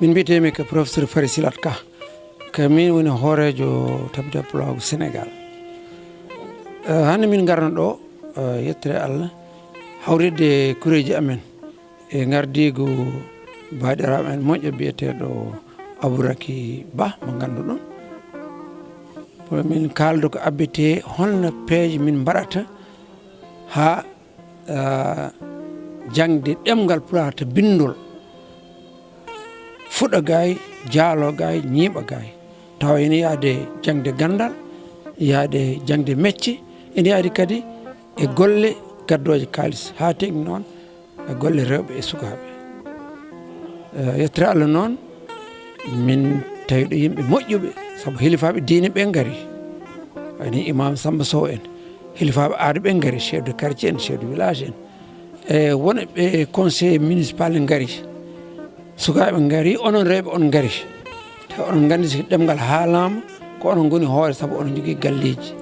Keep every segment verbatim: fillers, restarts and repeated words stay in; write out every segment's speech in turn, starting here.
Min mbiyetee-mi ko professeur Fary Silat Ka. Ko min woni hooreejo Tabitaaɓe Pulaagu Sénégal. Eh, hannde min ngarno ɗo, eh, yettere Allah, hawritde kureeji amen e ngardiigu baaɗiraaɓe amen moƴƴo biyeteeɗo Abouraki Ba, mo ngannduɗon. Pour min kaalda ko abbitee holno peeje min mbaɗata haa, eh, jaŋde ɗemngal Pulaar to binndol fuɗa gaay, jaalo gaay, ñiiɓa gaay. Tawa ene yaade jaŋde ganndal, yaade jaŋde mecce, ene yaadi kadi e golle gaddooje kaalis, haa teeŋti noon e golle rewɓe e sukaaɓe. Eh, yettere Allah noon, min tawi ɗo yimɓe moƴƴuɓe, sabu hilifaaɓe diine ɓe ngari. Woni Imam Samba Sow en, hilifaaɓe aada ɓe ngari, chef de quartier en, chef de village en. E wonɓe conseil municipal ngari. Sukaaɓe ngari, onon rewɓe on ngari. Te onon nganndi si ɗemngal haalaama, ko onon ngoni hoore, sabu onon njogii galleeji.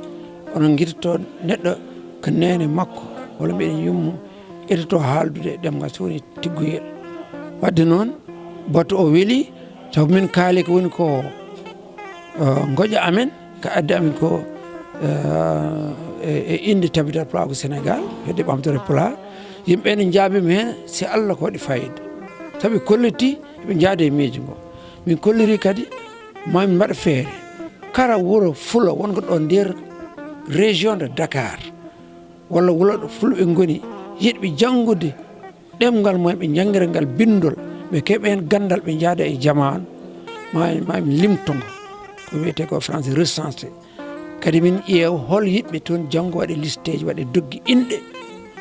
Onon ngiɗoto neɗɗo ko neene makko, walla mbiyen yummo, etoto haaldude e ɗemngal, so woni tigguyel. Wadde noon, batu o weli, sabu min kaali ko woni ko, eh, ngoƴa amen, ko addi amen ko, eh, e, e innde Tabitaaɓe Pulaagu Sénégal, hedde ɓamtore Pulaar. Yimɓe ne njaabiima heen, si Allah ko waɗi fayida. Sabu ɓe kolliti, ɓe njaada e miijo ngo. Min kolliri kadi, ma min mbaɗa feere. Kala wuro Fulo wonko ɗo nder région de Dakar, walla wuro ɗo Fulɓe ngoni, yiɗɓe janngude ɗemngal mum, ɓe njanngira ngal binndol, ɓe keɓa heen ganndal, ɓe njaada e jamaanu, ma, ma min limto ngo. Ko wiyetee ko français recensé. Kadi min ƴeewa hol yiɗɓe toon janngo waɗe listeeji, waɗe doggi inɗe.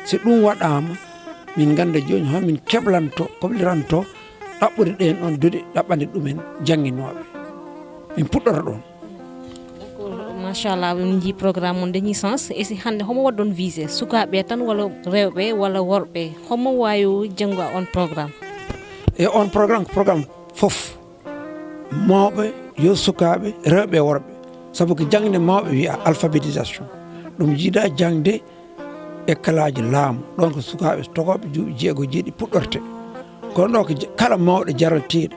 So ɗum waɗaama, min ngannda jooni hol min keblantoo, kobliranto ɗaɓɓude ɗeen ɗoon duɗe, ɗaɓɓande ɗumen jannginooɓe. Min puɗɗora ɗoon. D'accord, machallah, min njii programme mon dañi sens. E si hannde homo waɗɗon visé? Sukaaɓe tan walla rewɓe walla worɓe? Homo waawi janngo on programme? E on programme, ko programme fof. Mawɓe, yo sukaaɓe, rewɓe e worɓe. Sabu ko jaŋde mawɓe wiya alphabétisation. Ɗum jiida jaŋde e kalaaji laamu. Ɗoon ko sukaaɓe tokooɓe duuɓi jeego, jeeɗiɗi puɗɗorte. Kono ɗo ko ja-, kala mawɗo jaralteeɗo.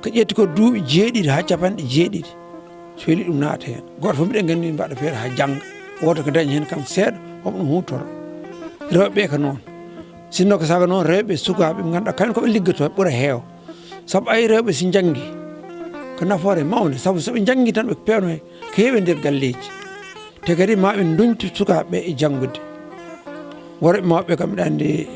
Ko ƴetti ko duuɓi jeeɗiɗi haa capanɗe jeeɗiɗi. So weli ɗum naata heen. Gooto fof mbiɗen nganndi mbaɗa feere haa jannga. Wooto ko daña heen kam seeɗa, homo ɗum huutora. Rewɓe ɓe ko noon. Sinno ko sago noon rewɓe sukaaɓe ɓe ngannduɗaa kañum ko ɓe liggotoo ɓura heewa. Sabu ay rewɓe si njanngi ko nafoore mawnde, sabu so ɓe njanngi tan ɓe peewno he ko heewi e nder galleeji. Te kadi ma ɓe nduñtu sukaaɓe ɓe e janngude. Worɓe mawɓe kam mbiɗa anndi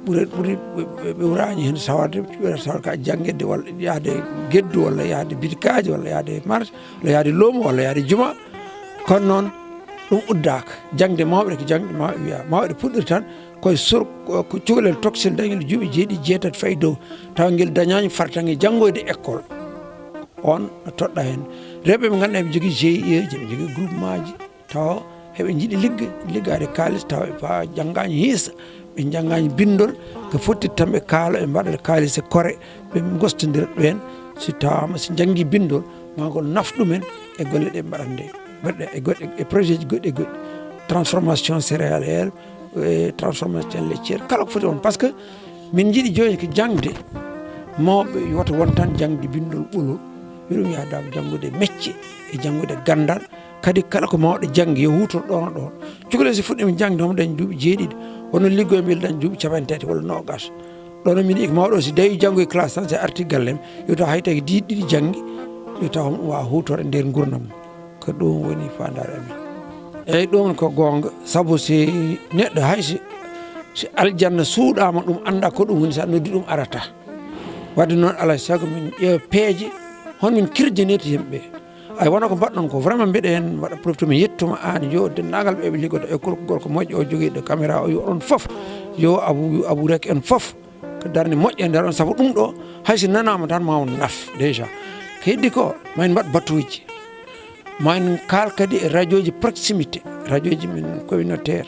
ɓuri, ɓuri, ɓe, ɓe, ɓe wuraani heen sawade, ɓe sawata ka janngirde walla yahde geddu walla yahde bitikaaji walla yahde marché walla yahde luumo walla yahde juma. Kono noon ɗum uddaaka. Jaŋde mawɓe ko jaŋde mawɓe wiya. Mawɓe puɗɗori tan koye sur, ko, ko cukalel tokosel dañel duuɓi jeeɗiɗi, jeetati fayi dow. Tawa ngel dañaani fartaŋŋe janngoyde école. On no toɗɗa heen. Rewɓe ɓe ngannduɗaa ɓe njogii G I E ji, ɓe njogii groupement ji. Tawa heɓe njiɗi ligge-, liggaade kaalis, tawa ɓe pa-, janngaani hiisa, ɓe njanngaani binndol, ko fotti tan ɓe kaala, ɓe mbaɗa kaalis e kore, ɓe ngostondira ɓeen. Si tawaama, si njanngi binndol, ma ngol naf ɗumen e golle ɗe ɓe mbaɗata nde. Mbaɗa e goɗɗe, e projet ji goɗɗi e goɗɗi. Transformation céréalière, e transformation laitière, kala ko foti on. Par ce que min njiɗi jooni ko jaŋde mawɓe, wota won tan jaŋde binndol ɓolo. Miɗum yaha janngude mecce e janngude ganndal. Kadi kala ko mawɗo janngi yo huutor ɗoon e ɗoon. Cukalel si fuɗɗiima jaŋde homo dañi duuɓi jeeɗiɗi, wonno liggoye mbele dañi duuɓi capanɗe tati walla noogaas. Ɗoon o min yiɗi ko mawɗo o si dañi janngoyi classe tan, si arti gallem, yo taw hay tawi diiɗi ɗiɗi janngi, yo taw homo ɗum waawa huutor e nder nguurndam mum. Ko ɗum woni faandaare amen. Eeyi, ɗum ko goonga, sabu si neɗɗo hay si, si aljanna suuɗaama ɗum annda ko ɗum woni, so a noddi ɗum arata. Wadde noon alaa e sago min ƴeewa peeje, hono min kirjanirta yimɓe ɓe. Ay, wona ko mbaɗɗon ko, vraiment mbiɗa heen waɗa profité mi yettuma aan, yo denndaangal ɓe ɓe liggotoo e gorko, gorko moƴƴo o jogiiɗo caméra o, yo onon fof, yo Abu, Abu Rek en fof, ko darnde moƴƴo e nder on, sabu ɗum ɗo, hay si nanaama tan ma on naf déjà. Ko heddi ko, ma en mbaɗ batuuji. Ma en kaal kadi e radiooji proximité, radiooji men communautaire.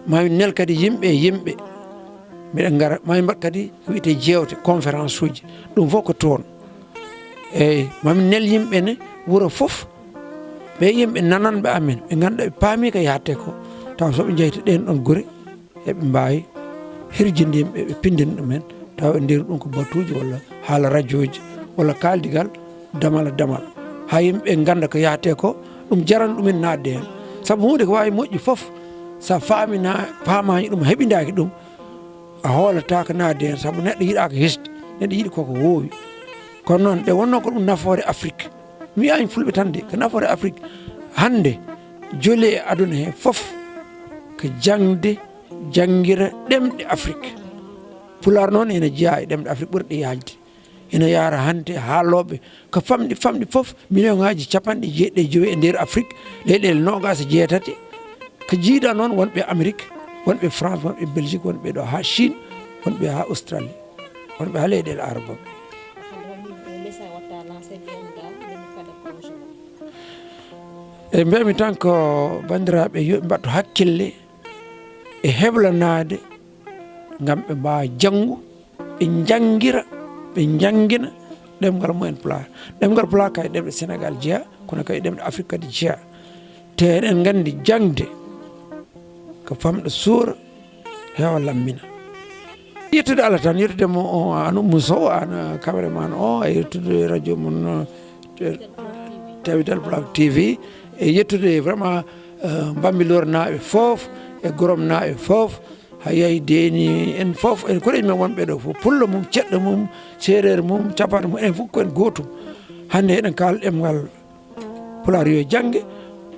Ma en nel kadi yimɓe e yimɓe. Mbiɗa ngara, ma en mbaɗ kadi ko wiyetee jeewte, conférence uji. Ɗum fof ko toon. Eeyi, ma min nel yimɓe ne wuro fof, ɓe yimɓe nananɓe amen, ɓe ngannduɗaa ɓe paami ko yahdete ko, tawa so ɓe njeyta ɗeen ɗoon gure, eɓe mbaawi hirjinde yimɓe, ɓe pinndina ɗumen, tawa ɓe ndeeri ɗum ko batuuji walla haala radiooji, walla kaaldigal damal e damal, haa yimɓe ɓe ngannda ko yahtee ko, ɗum jarana ɗumen naatde heen. Sabu huunde ko waawi moƴƴi fof, so a faamina-, faamaani ɗum, a heɓindaaki ɗum, a hoolataako naatde heen, sabu neɗɗo yiɗaaka hesde, neɗɗo yiɗi koko woowi. Kono noon, ɗe wonnoo ko ɗum nafoore Afrik. Mi wiyaani Fulɓe tan de, ko nafoore Afrik. Hannde, joli e aduna hee fof, ko jaŋde, janngira ɗemɗe Afrik. Pulaar noon ene jeyaa e ɗemɗe Afrik ɓurɗe yaajde. Ina yaara hannde haalooɓe ko famɗi, famɗi fof, million ŋaaji capanɗe jeeɗiɗi e joyi e nder Afrik, leyɗeele noogaas e jeetati. Ko jiidaa noon wonɓe Amerik, wonɓe France, wonɓe Belgique, wonɓe ɗo haa Chine, wonɓe haa Australie, wonɓe haa leyɗeele Arabooɓe. Hannde hol message watta lancé ɓeen gaa, nde mi faɗa projet mo? E mbiyami tan ko banndiraaɓe, yo ɓe mbattu hakkille e heblanaade ngam ɓe mbaawa janngu, ɓe njanngira, ɓe njanngina ɗemngal mumen Pulaar. Ɗemngal Pulaar kay ɗemɗe Senegaal jeyaa, kono kay ɗemɗe Afrik kadi jeyaa. Te eɗen nganndi jaŋde ko famɗa suura, heewa lammina. Yettude Allah tan, yettude mo o, an Oumou Sow, an cameraman o, e yettude radio mon, eh, Tawital Pulaar T V, e yettude vraiment, eh, Bambilor naaɓe fof, e Gorom naaɓe fof, Hayaay, Deeni en fof, en koreeji men wonɓe ɗo fof, pullo mum, ceɗɗo mum, seereer mum, capanɗo mum, enen fof ko en gootum. Hannde eɗen kaala ɗemngal Pulaar yo jannge,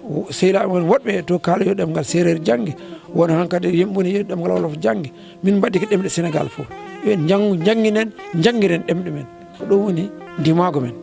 o-, sehilaaɓe men woɗɓe to kaala yo ɗemngal seereer jannge, won hankadi yimɓe woni yo ɗemngal wolof jannge. Min mbaɗi ko ɗemɗe Senegaal fof. Yo en njanngu, njannginen, njanngiren ɗemɗe men. Ko ɗum woni ndimaagu men.